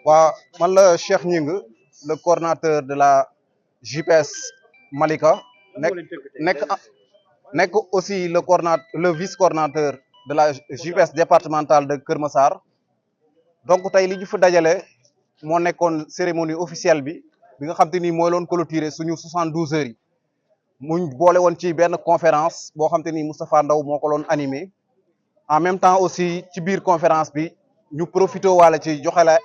waa man la Cheikh Gning le coordonnateur de la JPS Malika nekk aussi le vice coordonnateur de la JPS départementale de Kër Massar. Donc tey li ñu fi dajale moo nekkoon cérémonie officielle bi nga xam te ni mooy loon clôturer suñu 72 heures yi muñ boole woon ci benn conférence boo xam te ni Moustapha Ndaw moo ko loon animé. En même temps aussi ci biir conférence bi ñu profité wala ci joxe la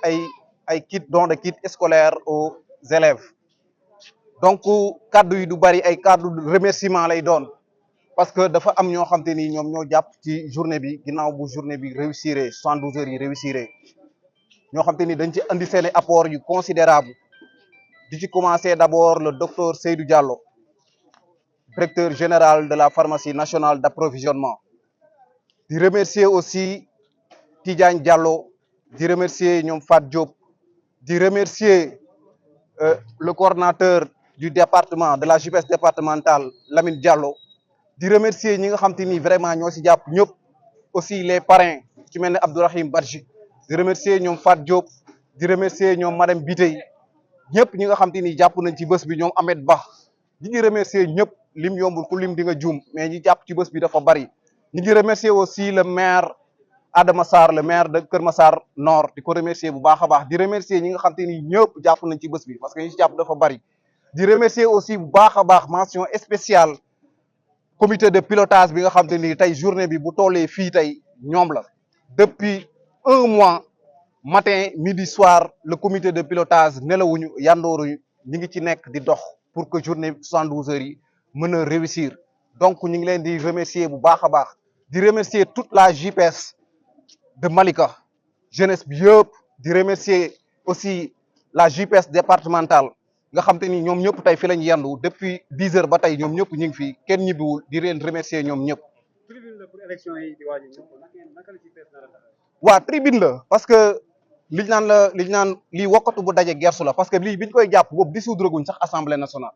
ay kit don de kit scolaire aux élèves. Donc kaddu yi du bari ay kaddu remerciement lay doon parce que dafa am ñoo xam te ni ñoom ñoo jàpp ci journée bi ginnaaw bu journée bi réussir 72 heures yi réussir ñoo xam te ni dañ ci andi seen apport yu considérable di ci commencer d'abord le docteur Seydou Diallo, directeur général de la pharmacie nationale d'approvisionnement. di remercier aussi Tidiane Diallo, di remercier ñoom Fat Diop, di remercier le coordonnateur du département de la JPS départementale Lamine Diallo, di remercier ñi nga xam te ni vraiment ñoo ci jàpp ñëpp, aussi les parrains ci mel ne Abdourahim Badji, di remercier ñoom Fat Diop, di remercier ñoom madame Bitey, ñëpp ñi nga xam te ni jàpp nañ ci bés bi ñoom Ahmed Ba, ñi ngi remercier ñëpp lim yombul ku lim di nga juum mais ñi jàpp ci bés bi dafa bari. ñu ngi remercier aussi le maire Adama Sarr, le maire de Kër Massar Nord, di ko remercier bu baax a baax di remercier ñi nga xam te ni ñëpp jàpp nañ ci bés bi parce que ñi ci jàpp dafa bari. di remercier aussi bu baax a baax mention spéciale comité de pilotage bi nga xam te ni tey journée bi bu tollee fii tey ñoom la. Depuis 1 mois matin midi soir le comité de pilotage nelawuñu yandooruñu ñi ngi ci nekk di dox pour que journée 72 heures yi mën a réussir. Donc ñu ngi leen di remercier bu baax a baax di remercier toute la JPS de Malika jeunesse bi yëpp di remercier aussi la JPS départementale nga xam te ni ñoom ñëpp tey fi lañ yendu depuis 10 heures ba tey ñoom ñëpp ñu ngi fi kenn ñibbiwul di leen remercier ñoom ñëpp. waa tribune la parce que liñ naan lii wokkatu bu daje gersu la parce que lii biñ koy jàpp boobu dissoudre guñ sax assemblée nationale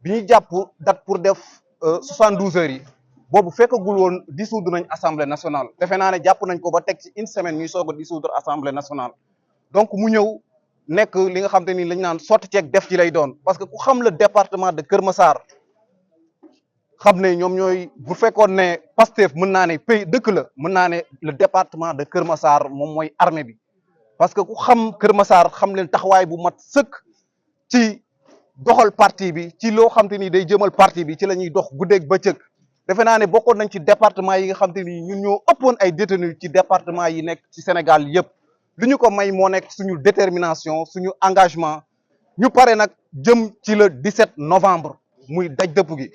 bi ñuy jàpp date pour def 72 heures yi boobu fekkagul woon dissoudre nañ assemblée nationale defe naa ne jàpp nañ ko ba teg ci 1 semaine ñuy soog a dissoudre assemblée nationale. Donc mu ñëw nekk li nga xam te ni lañ naan sotti ceeg def ci lay doon parce que ku xam le département de Kër Massar xam ne ñoom ñooy bu fekkoon ne Pastef mën naa ne pays dëkk la mën naa ne le département de Kër Massar moom mooy armée bi parce que ku xam Kër Massar xam leen taxawaay bu mat sëkk ci doxal parti bi ci loo xam te ni day jëmal parti bi ci la ñuy dox guddeeg bëccëg defe naa ne bokkoon nañ ci département yi nga xam te ni ñun ñoo ëppoon ay détenus ci département yi nekk ci Sénégal yëpp li ñu ko may moo nekk suñu détermination suñu engagement ñu pare nag jëm ci le 17 novembre muy daj dëpp gi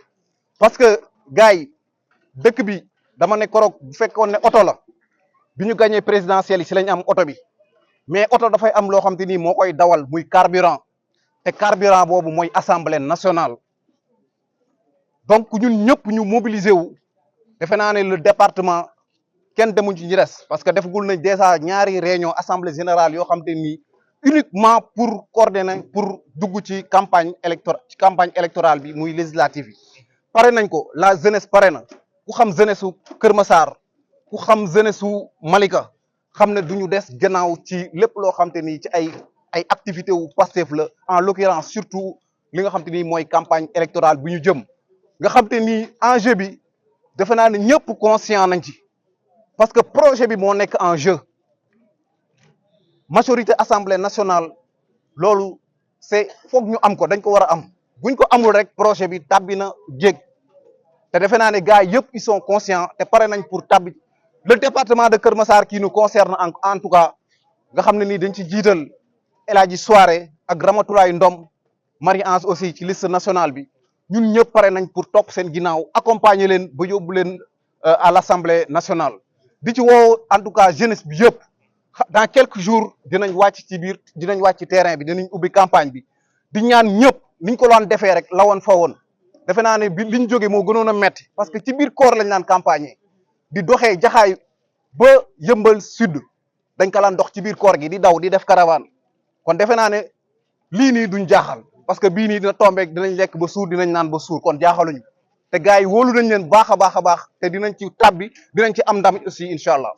parce que gars yi dëkk bi dama ne koroog bu fekkoon ne oto la bi ñu gagné présidentielle yi si lañ am oto bi mais oto dafay am loo xam te ni moo koy dawal muy carburant te carburant boobu mooy assemblée nationale. Donc ñun ñëpp ñu mobiliser wu defe naa ne le département kenn demuñ ci ñi des parce que defagul nañ déjà ñaari réunion assemblée générale yoo xam te ni uniquement pour coordonner pour dugg ci campagne électorale bi muy législative yi pare nañ ko la jeunesse pare na ku xam jeunesse su Kër Massar ku xam jeunesse su Malika xam ne duñu des gannaaw ci lépp loo xam te ni ci ay activité wu Pastef la en l'occurrence surtout li nga xam te ni mooy campagne électorale bu ñu jëm nga xam te ni enjeu bi defe naa ne ñëpp conscient nañ ci parce que projet bi moo nekk en jeu majorité assemblée nationale loolu c'est foog ñu am ko dañ ko war a am buñ ko amul rek projet bi tàbbi na jéeg te defe naa ne gars yëpp ils sont conscients te pare nañ pour tàbbi le département de Kër Massar qui nous concerne en tout cas nga xam ne nii dañ ci jiital El Hadji Souaré ak Ramatoulaye Ndom Marie-Ange aussi ci liste nationale bi ñun ñëpp pare nañ pour topp seen ginnaaw accompagner leen ba yóbbu leen à l'Assemblée nationale di ci woo en tout cas jeunesse bi yëpp dans quelques jours dinañ wàcc ci biir dinañ wàcc ci terrain bi dinañ ubbi campagne bi di ñaan ñëpp niñ ko doon defee rek la woon fa woon defe naa ne bi liñ jógee moo gënoon a metti parce que ci biir koor lañ naan campagne di doxee jaxaay ba yëmbal sud dañ ko laan dox ci biir koor gi di daw di def caravane kon defe naa ne lii nii duñ jaaxal parce que bii nii dina tombeek dinañ lekk ba suur dinañ naan ba suur kon jaaxaluñu te gars yi wóolu nañ leen baax a baax te dinañ ci tabbi dinañ ci am ndam aussi incha allah